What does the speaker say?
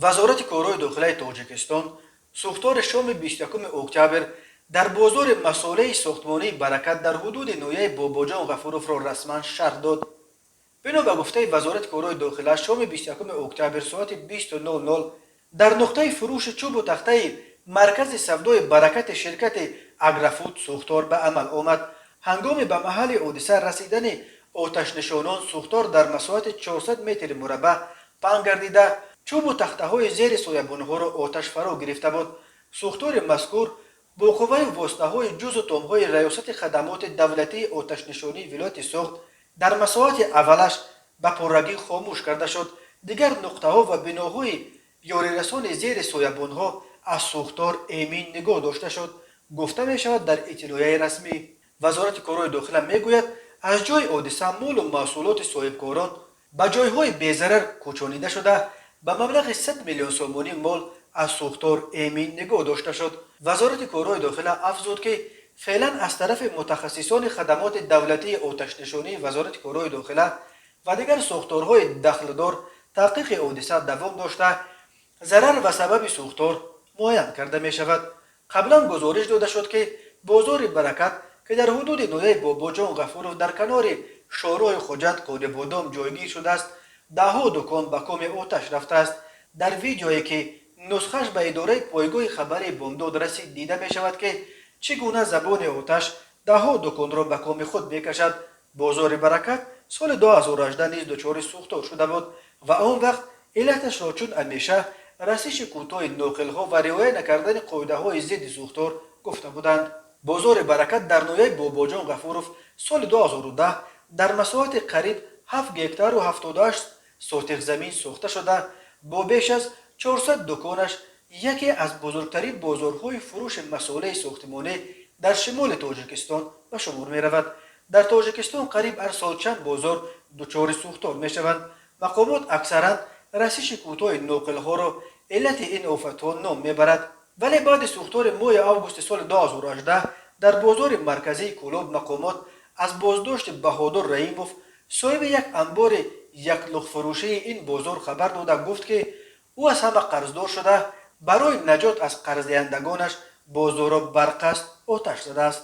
Вазорати корҳои дохилаи Тоҷикистон сӯхтори шоми 21 октябр дар бозори масолеҳи сохтмонии «Баракат» дар ҳудуди ноҳияи Бобоҷон Ғафуровро расман шарҳ дод. Бино ба гуфтаи Вазорати корҳои дохила, шоми 21 октябр соати 20:00 дар нуқтаи фурӯши чӯбу тахтаи маркази савдои «Баракати» ширкати «Агрофуд» сӯхтор ба амал омад. Ҳангоми ба маҳалли ҳодиса расидани оташнишонон, сӯхтор дар масоҳати 400 метри мураббаъ паҳн гардида, чӯбу тахтаҳои зери соябонҳоро оташ фаро гирифта буд. Сӯхтори мазкур бо қувваю воситаҳои ҷузу томҳои Раёсати хадамоти давлатии оташнишонии вилояти Суғд дар масоҳати аввалаш ба пуррагӣ хомӯш карда шуд. Дигар нуқтаҳо ва биноҳои ёрирасони зери соябонҳо аз сӯхтор эмин нигоҳ дошта шуд, гуфта мешавад дар иттилоияи расмӣ. Вазорати корҳои дохила мегӯяд, аз ҷои ҳодиса молу маҳсулоти соҳибкорон ба ҷойҳои безарар кӯчонида шуда, ба маблағи 100 миллион сомонӣ мол аз сӯхтор эмин нигоҳ дошта шуд. Вазорати корҳои дохила афзуд, ки феълан аз тарафи мутахассисони хадамоти давлатии оташнишонии Вазорати корҳои дохила ва дигар сохторҳои дахлдор таҳқиқи ҳодиса давом дошта, зарар ва сабаби сӯхтор муайян карда мешавад. Қаблан гузориш дода шуд, ки бозори «Баракат», ки дар ҳудуди ноҳияи Бобоҷон Ғафуров дар канори шоҳроҳи Хуҷанд Конибодом ҷойгир шудааст, даҳҳо дукон ба коми оташ рафтааст. Дар видеое, ки нусхааш ба идораи пойгоҳи хабарии «Бомдод» расид, дида мешавад, ки чӣ гуна забони оташ даҳҳо дуконро ба коми худ мекашад. Бозори «Баракат» соли 2018 низ дучори сӯхтор шуда буд ва он вақт иллаташро чун ҳамеша расиши кӯтоҳи ноқилҳо ва риоя накардани қоидаҳои зидди сӯхтор гуфта буданд. Бозори «Баракат» дар ноҳияи Бобоҷон Ғафуров соли 2010 дар масоҳати қариб 7 гектару 78 сотих замин сохта шуда, бо беш аз 400 дуконаш яке аз бузургтарин бозорҳои фурӯши масолеҳи сохтмонӣ дар шимоли Тоҷикистон ба шумор меравад. Дар Тоҷикистон қариб ҳар сол чанд бозор дучори сӯхтор мешаванд. Мақомот аксаран расиши кӯтоҳи ноқилҳоро иллати ин офатҳо ном мебарад, вале баъди сӯхтори моҳи августи соли 2018 дар бозори марказии Кӯлоб мақомот аз боздошти Баҳодур Раимов, соҳиби як анбори яклухтфурӯшии ин бозор, хабар дода, гуфт, ки ӯ аз ҳама қарздор шуда, барои наҷот аз қарздиҳандагонаш бозорро барқасд оташ задааст.